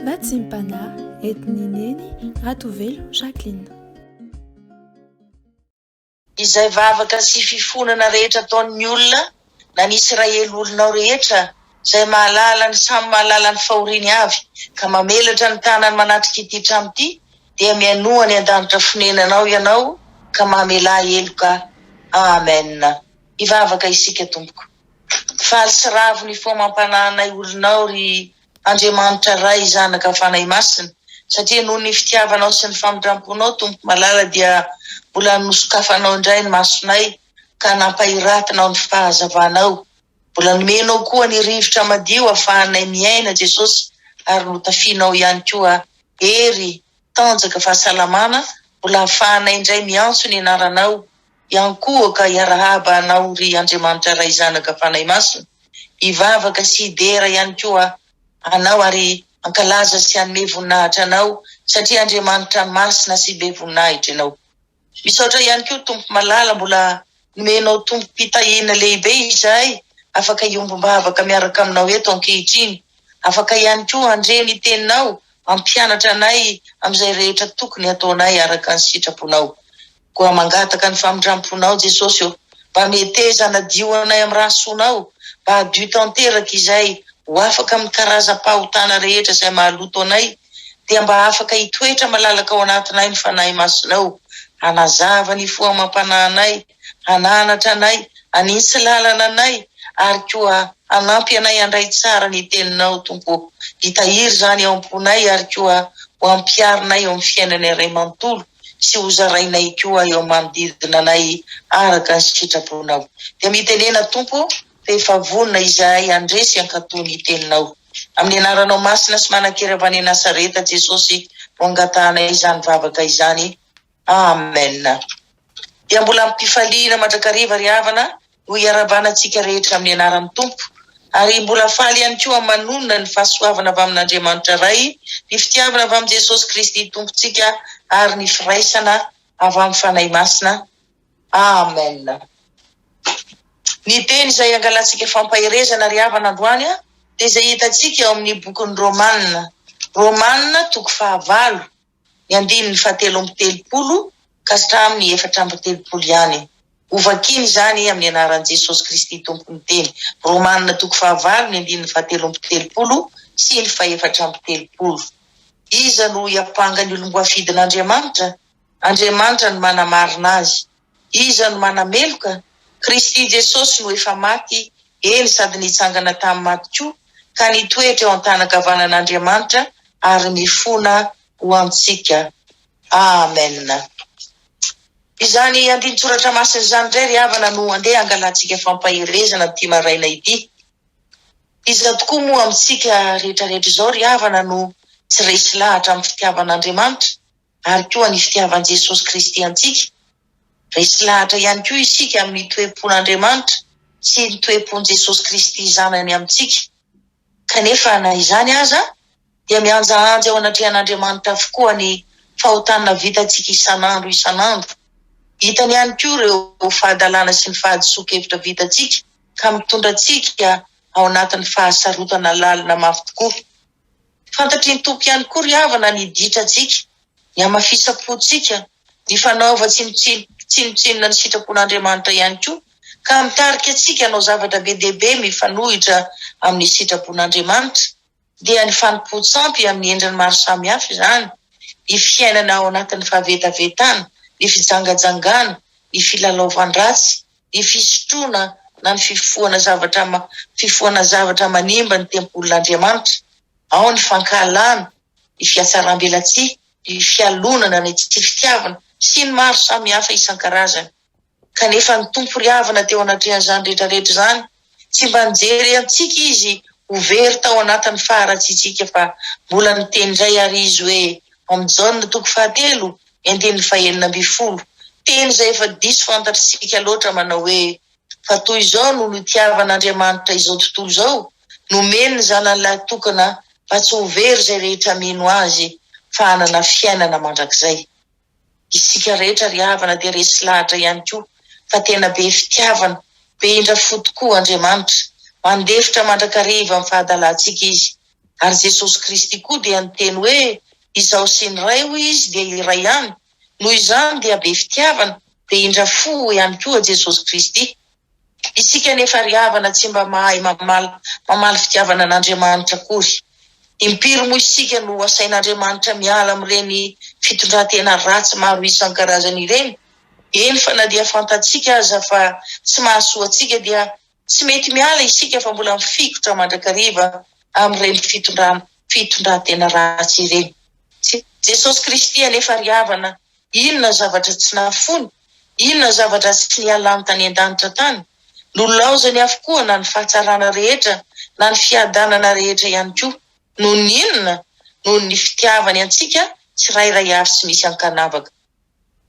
Vatsim-panahy entin'i Neny Ratovelo Jacqueline. Izay vavaka sy fifonana rehetra ataon'ny olona, na ny Israely olonao rehetra, izay mahalala ny samy mahalala ny fahoriany avy, ka mamelatra ny tanany manatrika ity trano ity, dia mihainoa any an-danitra fonenanao Ianao, ka mamelà heloka. Amen. Hivavaka isika tompoko. Faly sy ravo ny fo amam-panahinay olonao ry Andriamanitra Ray, Zanaka, Fanahy Masina, satria noho ny fitiavanao sy ny famindramponao Tompo malala dia mbola nosokafanao indray ny masonay ka nampahiratinao ny fahazavanao. Mbola nomenao koa ny rivotra madio afahanay miaina Jesosy ary notafianao ihany koa hery, tanjaka, fahasalamana mbola afahanay indray miantso ny anaranao hiankohoka hiarahaba Anao ry Andriamanitra Ray Zanaka Fanahy Masina, hivavaka sy hidera ihany koa Anao ary hankalaza sy hanome voninahitra Anao satria Andriamanitra Masina sy be voninahitra Ianao. Misaotra ihany koa Tompo malala mbola nomenao tompom-pitahiana lehibe izahay afaka hiombom-bavaka miaraka aminao eto ankehitriny, afaka ihany koa handre ny teninao hampianatra anay amin'izay rehetra tokony hataonay araka ny sitraponao. Koa mangataka ny famindramponao Jesosy ô, mba meteza hanadio anay amin'ny rà soanao, mba hadio tanteraka izay ho afaka amin'ny karazam-pahotana rehetra izay mahaloto anay, dia mba afaka hitoetra malalaka ao anatinay ny Fanahy Masinao, hanazava ny fo amam-panahinay, hananatra anay, hanintsy lalana anay, ary koa hanampy anay handray tsara ny Teninao, Tompo ô. Hitahiry izany ao am-ponay ary koa ho ampiharinay eo amin'ny fiainanay iray manontolo. sy ho zarainay koa eo manodidina anay araka ny sitraponao. Dia mitenena Tompo fa efa vonona izahay handre sy hankatò ny teninao. Amin'ny anaranao masina sy manan-kery avy any Nasareta Jesosy no angatahanay izany vavaka izany. Amen. Dia mbola amim-pifaliana mandrakariva ry havana no hiarahabana antsika rehetra amin'ny anaran'ny Tompo, ary mbola faly ihany koa manonona ny fahasoavana avy amin'Andriamanitra Ray, ny fitiavana avy amin'i Jesosy Kristy Tompontsika ary ny firaisana avy amin'ny Fanahy Masina. Amen. Ny teny izay angalantsika fampaherezana ry havana androany dia izay hitantsika ao amin'ny bokin'ny Romana. Romana toko fahavalo. ny andininy fahatelo amby telopolo ka hatramin'ny 34 ihany. Hovakina izany amin'ny anaran'i Jesosy Kristy Tompon'ny Teny. Romana toko fahavalo ny andininy fahatelo amby telopolo sy ny fahefatra amby telopolo. Iza no hiampanga ny olom-boafidin'Andriamanitra? Andriamanitra no manamarina azy. Iza no manameloka? Kristy Jesosy no efa maty, eny sady nitsangana tamin'ny maty koa, ka nitoetra eo an-tanan-kavanan'Andriamanitra ary mifona ho antsika. Amen. Izany andinin-tsoratra masina izany indray ry havana no andeha hangalantsika fampaherezana amin'ity maraina ity. Iza tokoa moa amintsika rehetrarehetra izao ry havana no tsy resy lahatra amin'ny fitiavan'Andriamanitra? ary koa ny fitiavan'i Jesosy Kristy antsika. Resy lahatra ihany koa isika amin'ny toe-pon'Andriamanitra sy ny toe-pon'i Jesosy Kristy Zanany amintsika. Kanefa na izany aza, dia mihanjahanja eo anatrehan'Andriamanitra avokoa ny fahotana vitantsika isan'andro isan'andro. Hitany ihany koa ireo fahadalana sy ny fahadisoan-kevitra vitantsika ka mitondra antsika ao anatin'ny fahasarotana lalina mafy tokoa. Fantatry ny Tompo ihany koa ry havana ny ditrantsika, ny hamafisam-pontsika, ny fanaova tsinontsinona ny sitrapon'Andriamanitra ihany koa, ka mitarika antsika hanao zavatra be dia be mifanohitra amin'ny sitrapon'Andriamanitra, dia ny fanompoan-tsampy amin'ny endriny maro samihafa izany, ny fiainana ao anatin'ny fahavetavetana, ny fijangajangana, ny filalaovan-dratsy, ny fisotroana na ny fifohana zavatra fifohana zavatra manimba ny tempolin'Andriamanitra, ao ny fankahalana, ny fihatsarambelatsihy, ny fialonana, ny tsy fitiavana, sy ny maro samihafa isan-karazany. Kanefa ny Tompo ry havana teo anatrehan'izany rehetra rehetra izany, tsy mba nijery antsika Izy ho very tao anatin'ny faharatsiantsika fa mbola niteny indray ary Izy hoe ao amin'ny Jaona toko fahatelo ny andininy fahenina ambin'ny folo, teny izay efa diso fantatr'isika loatra manao hoe, Fa toy izao no nitiavan'Andriamanitra izao tontolo izao, nomeny ny Zanany lahitokana mba tsy ho very izay rehetra mino Azy fa hanana fiainana mandrakizay. Isika rehetra ry havana dia resy lahatra ihany koa fa tena be fitiavana, be indra fo tokoa Andriamanitra. Mandefitra mandrakariva amin'ny fahadalantsika Izy. Ary Jesosy Kristy koa dia niteny hoe, Izaho sy ny Ray, hoy Izy, dia iray ihany. Noho izany dia be fitiavana, be indra fo ihany koa Jesosy Kristy. Isika anefa ry havana tsy mba mahay mamaly mamaly fitiavana an'Andriamanitra akory. Impiry moa isika no asain'Andriamanitra miala amin'ireny fitondran-tena ratsy maro isan-karazany ireny? Eny fa na dia fantatsika aza fa tsy mahasoa antsika dia tsy mety miala isika fa mbola mifikitra mandrakariva amin'ireny fitondrana fitondran-tena ratsy ireny. Jesosy Kristy anefa ry havana Inona zavatra tsy nahafoiny? Inona zavatra tsy nialany tany an-danitra tany? Nolaozany avokoa na ny fahatsarana rehetra na ny fiadanana rehetra ihany koa. Noho ny inona? Noho ny fitiavany antsika tsirairay avy tsy misy ankanavaka.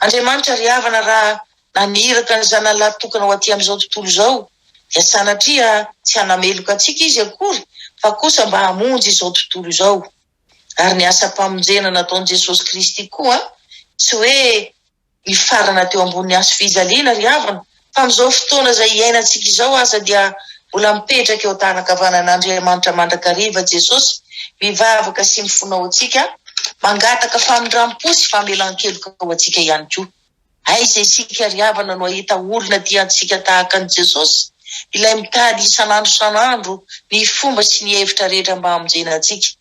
Andriamanitra ry havana raha naniraka ny Zanany lahy tokana ho aty amin'izao tontolo izao dia sanatria tsy hanameloka antsika Izy akory fa kosa mba hamonjy izao tontolo izao. Ary ny asam-pamonjena nataon'i Jesosy Kristy koa tsy hoe nifarana teo ambonin'ny hazo fijaliana ry havana, fa amin'izao fotoana izay iainantsika izao aza dia mbola mipetraka eo an-tanan-kavanan'Andriamanitra mandrakariva Jesosy, mivavaka sy mifona ho antsika, mangataka famindram-po sy famelan-keloka ho antsika ihany koa. Aiza isika ry havana no hahita olona tia antsika tahaka an'i Jesosy, ilay mitady isan'andro isan'andro ny fomba sy ny hevitra rehetra mba hamonjena antsika?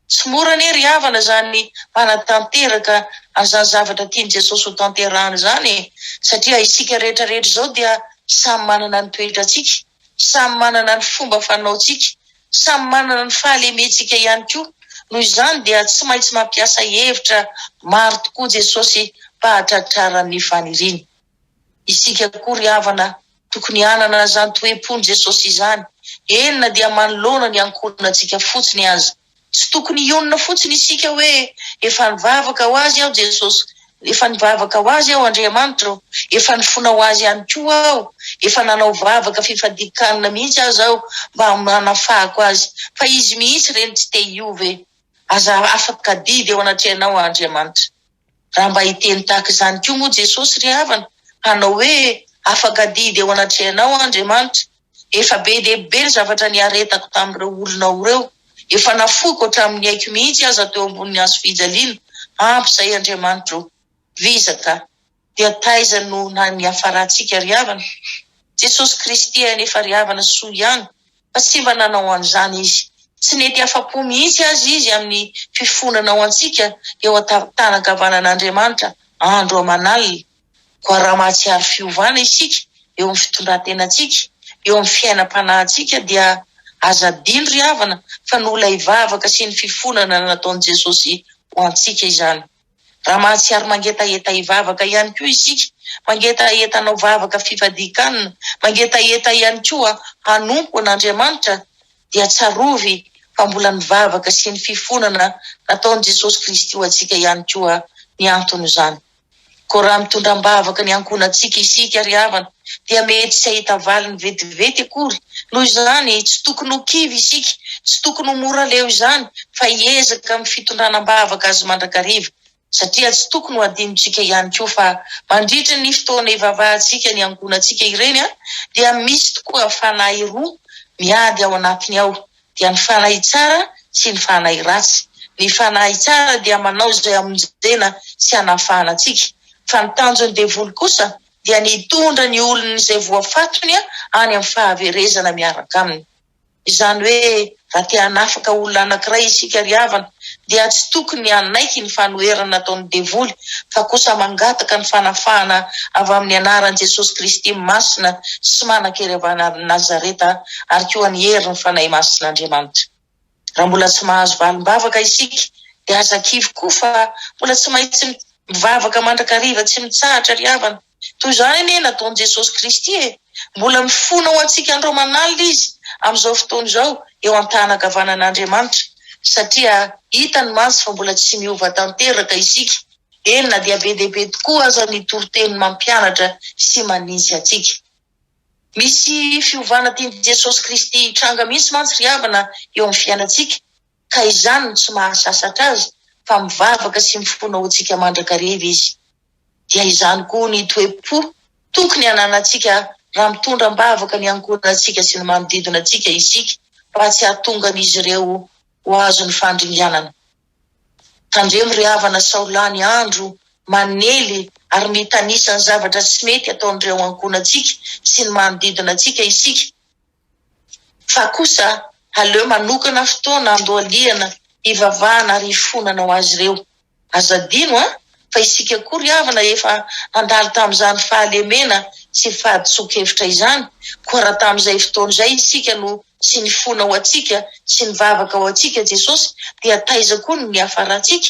Tsy mora anie ry havana izany manatanteraka an'izany zavatra tian'i Jesosy ho tanterahana izany e! Satria isika rehetra rehetra izao dia samy manana ny toetrantsika, samy manana ny fomba fanaontsika, Samy manana ny fahalementsika ihany koa. Noho izany dia tsy maintsy mampiasa hevitra maro tokoa Jesosy mba hahatratrarany ny faniriany. Isika koa ry havana tokony hanana izany toe-pon'i Jesosy izany, eny na dia manoloana ny ankohonantsika fotsiny aza. Tsy tokony hionona fotsiny isika hoe efa nivavaka ho azy aho Jesosy, efa nivavaka ho azy aho Andriamanitra ô, efa nifona ho azy ihany koa aho, efa nanao vavaka fifadian-kanina mihitsy aza aho mba hanafahako azy, fa izy mihitsy ireny tsy te hiova e! Aza afaka adidy eo anatrehanao aho Andriamanitra. Raha mba hiteny tahaka izany koa moa Jesosy ry havana, hanao hoe, Afaka adidy eo anatrehanao aho Andriamanitra, efa be dia be ny zavatra niaretako tamin'ireo olonao ireo, efa nafoiko hatramin'ny aiko mihitsy aza teo ambonin'ny hazo fijaliana, ampy izay Andriamanitra ô! Vizaka, dia taiza no niafarantsika ry havana? Jesosy Kristy anefa ry havana soa ihany fa tsy mba nanao an'izany Izy. Tsy nety afa-po mihitsy aza Izy amin'ny fifonana ho antsika eo an-tanan-kavanan'Andriamanitra andro aman'alina. Koa raha mahatsiaro fiovana isika eo amin'ny fitondran-tenantsika, eo amin'ny fiainam-panahintsika dia aza adino ry havana fa noho ilay vavaka sy ny fifonana nataon'i Jesosy ho antsika izany. Raha mahatsiaro mangetaheta hivavaka ihany koa isika, mangetaheta hanao vavaka fifadian-kanina, mangetaheta ihany koa hanompo an'Andriamanitra, dia tsarovy fa mbola ny vavaka sy ny fifonana nataon'i Jesosy Kristy ho antsika ihany koa ny anton'izany. Koa raha mitondra am-bavaka ny ankohonantsika isika ry havana, dia mety tsy hahita valiny vetivety akory. Noho izany, tsy tokony ho kivy isika, tsy tokony ho mora leo izany, fa hiezaka amin'ny fitondrana am-bavaka azy mandrakariva. Satria tsy tokony ho adinontsika ihany koa fa mandritra ny fotoana ivavahantsika ny ankohonantsika ireny dia misy tokoa fanahy roa miady ao anatiny ao, dia ny fanahy tsara sy ny fanahy ratsy. Ny fanahy tsara dia manao izay hamonjena sy hanafahana antsika, fa ny tanjon'ny devoly kosa dia ny hitondra ny olony izay voafatony any amin'ny fahaverezana miaraka aminy. Izany hoe raha te hanafaka olona anankiray isika ry havana dia tsy tokony hanaiky ny fanoherana ataon'ny devoly fa kosa mangataka ny fanafahana avy amin'ny anaran'i Jesosy Kristy masina sy manan-kery avy any Nazareta ary koa ny herin'ny Fanahy Masin'Andriamanitra. Raha mbola tsy mahazo valim-bavaka isika dia aza kivy koa fa mbola tsy maintsy mivavaka mandrakariva tsy mitsahatra ry havana. Toy izany anie nataon'i Jesosy Kristy e! Mbola mifona ho antsika andro aman'alina Izy amin'izao fotoana izao eo an-tanan-kavanan'Andriamanitra satria hitany mantsy fa mbola tsy miova tanteraka isika, eny na dia be dia be tokoa aza ny toriteny mampianatra sy manintsy antsika. Misy fiovana tian'i Jesosy Kristy hitranga mihitsy mantsy ry havana eo amin'ny fiainantsika ka izany no tsy mahasasatra Azy fa mivavaka sy mifona ho antsika mandrakariva Izy. Dia izany koa ny toe-po tokony hananantsika raha mitondra am-bavaka ny ankohonantsika sy ny manodidina antsika isika mba tsy hahatonga an'izy ireo ho. ho azon'ny fandringanana. Tandremo ry havana sao lany andro manely ary mitanisa ny zavatra tsy mety ataon'ireo ankohonantsika sy ny manodidina antsika isika fa kosa aleo manokana fotoana andohalihana hivavahana ary hifonana ho azy ireo. Aza adino an, fa isika koa ry havana efa nandalo tamin'izany fahalemena sy fahadisoan-kevitra izany, koa raha tamin'izay fotoana izay isika no tsy nifona ho antsika sy nivavaka ho antsika Jesosy dia taiza koa no niafarantsika?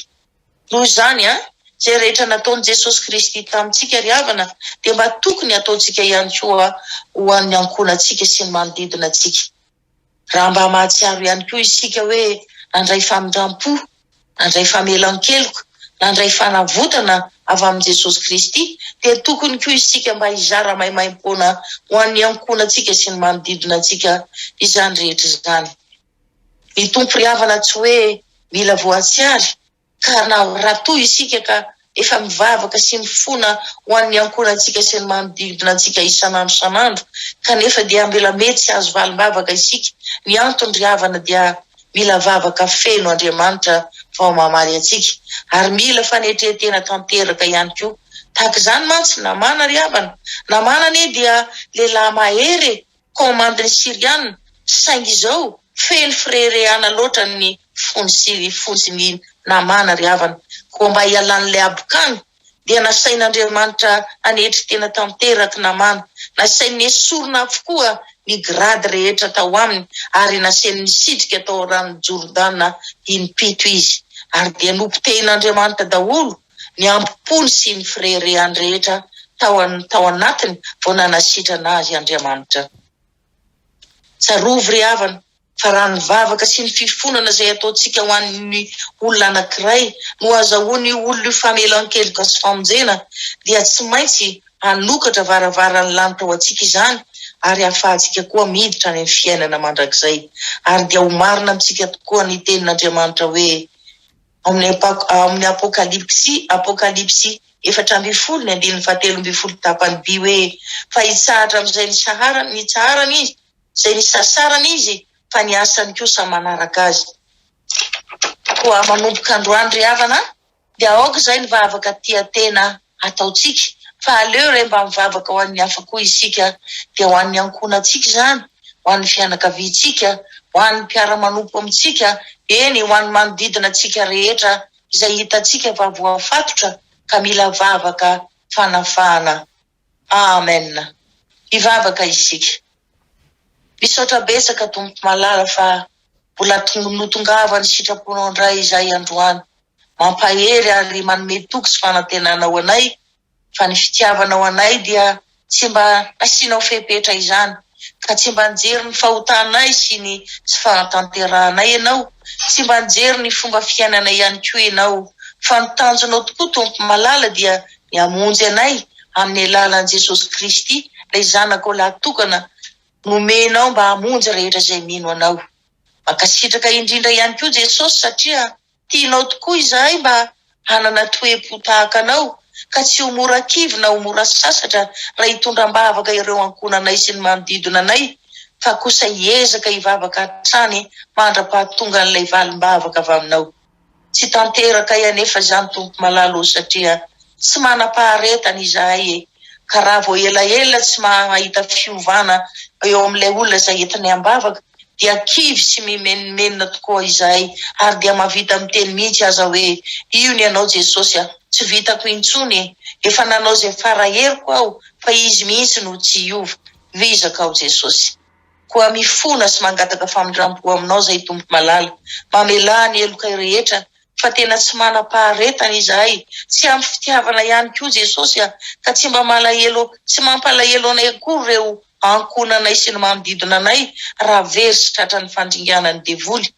Noho izany an, izay rehetra nataon'i Jesosy Kristy tamintsika ry havana dia mba tokony hataontsika ihany koa ho an'ny ankohonantsika sy ny manodidina antsika. Raha mba mahatsiaro ihany koa isika hoe nandray famindram-po, nandray famelan-keloka, nandray fanavotana avy amin'i Jesosy Kristy, dia tokony koa isika mba hizara maimaimpoana ho an'ny ankohonantsika sy ny manodidina antsika izany rehetra izany. Ny Tompo ry havana tsy hoe mila voatsiary Ka na raha toa isika ka efa mivavaka sy mifona ho an'ny ankohonantsika sy ny manodidina antsika isan'andro isan'andro, kanefa dia mbola mety tsy hahazo valim-bavaka isika, ny antony ry havana dia mila vavaka feno Andriamanitra vao mamaly antsika, ary mila fanetren-tena tanteraka ihany koa. Tahaka izany mantsy Namana ry havana, Namana anie dia lehilahy mahery e! Kaomandin'ny Syriana, saingy izao feno fireharehana loatra ny fony sy fon'ny Namana ry havana. Koa mba hialan'ilay habokana, dia nasain'Andriamanitra hanetry tena tanteraka Namana. Nasainy nesorina avokoa ny grady rehetra tao aminy ary nasainy nisitrika tao ranon'i Jordana im-pito izy. Ary dia nopotehin'Andriamanitra daholo ny hambom-pony sy ny fireharehany rehetra tao tao anatiny vao nanasitrana azy Andriamanitra. Tsarovy ry havana fa raha ny vavaka sy ny fifonana izay ataontsika ho an'ny olona anankiray no azahoan'io olona io famelan-keloka sy famonjena dia tsy maintsy hanokatra varavaran'ny lanitra ho antsika izany ary hahafahantsika koa miditra any amin'ny fiainana mandrakizay. Ary dia ho marina amintsika tokoa ny tenin'Andriamanitra hoe, Ao amin'ny ao amin'ny Apokalypsy, Apokalypsy 14, ny andininy fahatelo ambin'ny folo tapany by hoe, Fa hitsahatra amin'izay nisaharany, nitsaharany izy, izay nisasarany izy, fa ny asany kosa manaraka azy. Koa manomboka androany ry havana, dia aoka izay ny vavaka tia tena ataontsika, fa aleo re mba mivavaka ho an'ny hafa koa isika, dia ho an'ny ankohonantsika izany, ho an'ny fianakaviantsika, ho an'ny mpiara-manompo amintsika, eny, ho an'ny manodidina antsika rehetra izay hitantsika fa voafatotra ka mila vavaka fanafahana. Amen. Hivavaka isika. Misaotra betsaka Tompo malala fa mbola notongavan'ny sitraponao indray izahay androany. Mampahery ary manome toky sy fanantenana ho anay fa ny fitiavanao anay dia tsy mba nasianao fepetra izany, ka tsy mba nijery ny fahotanay sy ny tsy fahatanterahanay Ianao, tsy mba nijery ny fomba fiainanay ihany koa Ianao, fa ny tanjonao tokoa Tompo malala dia ny hamonjy anay amin'ny alalan'i Jesosy Kristy ilay Zanakao lahy tokana nomenao mba hamonjy rehetra izay mino Anao. Mankasitraka indrindra ihany koa Jesosy satria tianao tokoa izahay mba hanana toe-po tahaka Anao ka tsy ho mora kivy na ho mora sasatra raha hitondra am-bavaka ireo ankohonanay sy ny manodidina anay fa kosa hiezaka hivavaka hatrany mandra-pahatongan'ilay valim-bavaka avy Aminao. Tsy tanterakay anefa izany Tompo malala o satria tsy manam-paharetana izahay e! Ka raha vao elaela tsy mahita fiovana eo amin'ilay olona izay entinay am-bavaka dia kivy sy mimenomenona tokoa izahay ary dia mahavita miteny mihitsy aza hoe io ny anao Jesosy a! Tsy vitako intsony e! Efa nanao izay fara heriko aho fa izy mihitsy no tsy hiova. Vizaka aho Jesosy. Koa mifona sy mangataka famindrampo aminao izay Tompo malala. Mamelà ny helokay rehetra fa tena tsy manam-paharetana izahay, tsy ampy fitiavana ihany koa Jesosy a, ka tsy mba malahelo, tsy mampalahelo anay akory ireo ankohonanay sy ny manodidina anay raha very sy tratran'ny fandringanan'ny devoly.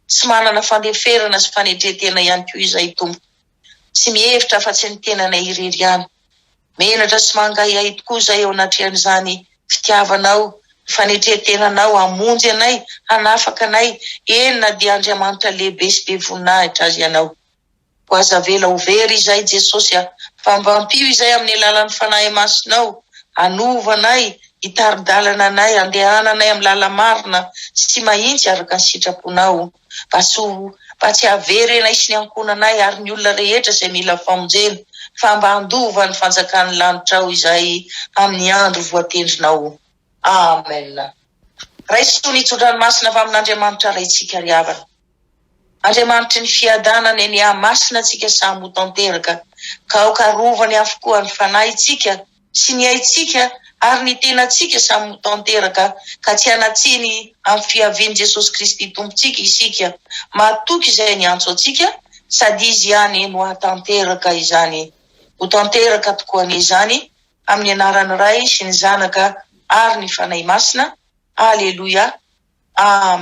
Tsy manana fandeferana sy fanetren-tena ihany koa izahay Tompo. Tsy mihevitra afa-tsy ny tenanay irery ihany. Menatra sy mangahiahy tokoa izahay eo anatrehan'izany fitiavanao, ny fanetren-tenanao hamonjy anay, hanafaka anay, eny na dia Andriamanitra lehibe sy be voninahitra aza Ianao. Koa aza avela ho very izahay Jesosy a, fa mba ampio izahay amin'ny alalan'ny Fanahy Masinao, hanova anay, Hitari-dalana anay, handehananay amin'ny lala-marina sy mahitsy araka ny sitraponao. Mba tsy ho, mba tsy hahavery anay sy ny ankohonanay ary ny olona rehetra izay mila famonjena, fa mba handova ny fanjakan'ny lanitrao izahay amin'ny andro voatendrinao. Amen. Raiso ny tso-dranomasina avy amin'Andriamanitra Raintsika ry havana. Andriamanitry ny fiadanana eny hahamasina antsika samy ho tanteraka, ka aoka harovany avokoa ny fanahintsika sy ny aintsika ary ny tenantsika samy ho tanteraka, ka tsy hanan-tsiny amin'ny fiavian'i Jesosy Kristy Tompontsika isika, matoky izay niantso antsika, sady Izy ihany no hahatanteraka izany. Ho tanteraka tokoa anie izany, amin'ny anaran'ny Ray sy ny Zanaka ary ny Fanahy Masina. Aleloia. Amen.